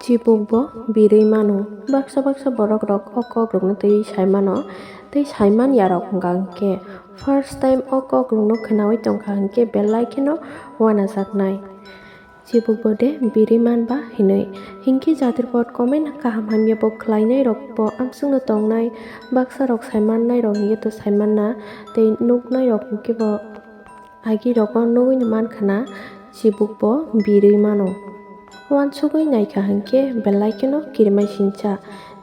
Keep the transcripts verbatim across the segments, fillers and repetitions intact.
Chibuk bo birwi mano. Baksa baksa borok rok o kok rokno twiwi sai mano. Tei sai man ya rok hwnkha hwnkhe first time o kok rokno khwnawi tongkha hwnkhe belai kheno uanajaknai. Chibuk bo de birwi man ba hinwi. Hinkhe jatirpot comment kaham hamya bo khlainai rok bo amswkno tongnai. Baksa rok sai mannai rok hinkhe to sai manna tei nuknai rok hinkhe bo Agi rogo nugwi mankha na chibuk bo birwi mano. Uansugwi naikha hinkhe belai kheno kirimasingcha.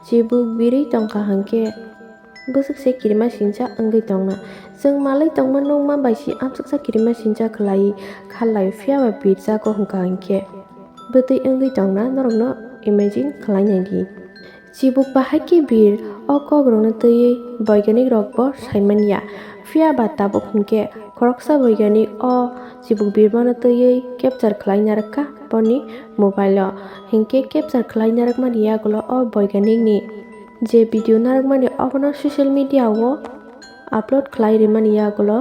Chibuk birwi tongkha hinkhe bwswk se kirimasingcha wngwi tongna. Chwng malwi tongma nukma bai se amsuksa kirimasingcha khlaiwi kharlai, phiya ba birjago hwnkha hinkhe bwtwi wngwi tongna norokno imagine khlainai di. Chibuk bahai khe bir o kokrokno twiwi boiganik rokbo sai manya. Phiya ba tabuk hinkhe khoroksa boiganik o chibuk birmano twiwi capture khlai narwkha boni mobile o. Hinkhe capture khlai narwkmani yagulo o boiganikni je video narwkmani obono social media o upload khlai rimani yagulo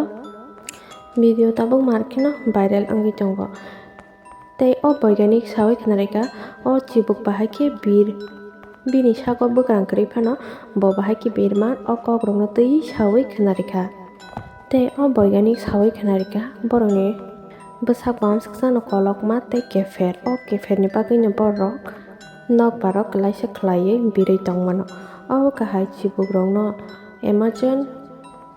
video tabuk mar kheno viral wngwi tongo. Tei o boiganik sawi khwnarikha, o chibuk bahai khe bir. Bini sago bwkrang kwrwi phano bo bahai khe birma o kokrokno twiwi sawi khwnarikha. Tei o boiganik sawi khwnarikha, borokni bwsakbo amsukjano kolokma tei kepher. O kepherni bagwino borok nokbarok klaisa khlaiwi birwi tongmano. Obo kahai chibukrokno Amazon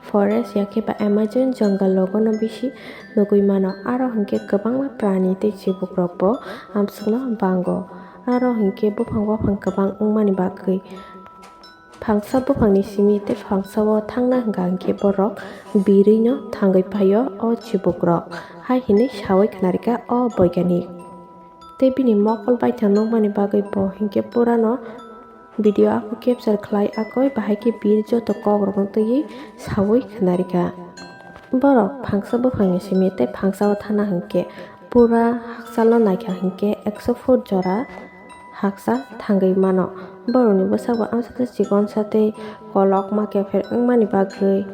forest ya khe ba Amazon jungle rogono bisi nugwi mano. Aro hinkhe kwbangma prani tei chibukrokbo amsukno bango. Aro hinkhe buphang baphang kwbang wngmani bagwi phangsa buphangni simi tei phangsao thangna hwnkha hinkhe borok birwino thangwi phaio o chibukrok, hai hinwi sawi khwnarikha o boiganik. Tei bini mokol baithang nukmani bagwi bo hinkhe purano video ako capture khlai akoi bahai khe bir joto kokrokno twiwi sawi khwnarikha. Borok phangsa buphangni simi tei phangsao thana hinkhe pura hakchalo naikha hinkhe ekso foot jora hakchal thangwi mano. Borokni bwsakbo amsuksa chikonsa tei kolokma kepher wngmani bagwi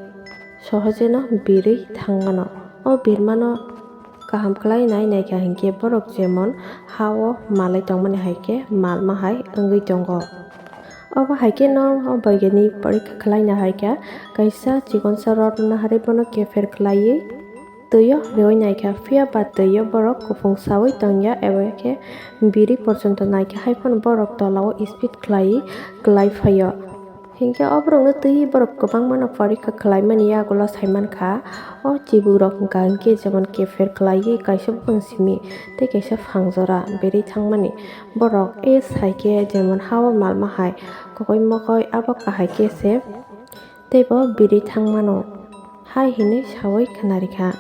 sohojeno birwi thangmano. O birmano kaham khlai nai naikha hinkhe borok jemon ha-o malai tongmani hai khe malma hai wngwi tongo. Obo hai khe no o boiganik porikha khlaina hai khe kaisa chikonsa rotna harwi bono kepher khlaiwi twi-o rewi naikha, phiya ba twi-o borok kuphung sawi tongya eba khe birwi porjonto naikha, hai phano borok tola-o speed khlaiwi klai phaio. Hinkhe o borokno twiwi borok kwbangmano porikha khlaimani yagulo saimankha. O chibukrok hwnkha hinkhe jemon kepher khlaiwi kaisa buphang simi tei kaisa phangjora berwi thangmani. Borok e sai khe jemon ha-o malma hai kokoi mokoi abo kahai khe se teibo birwi thangmano hai hinwi sawi khwnarikha.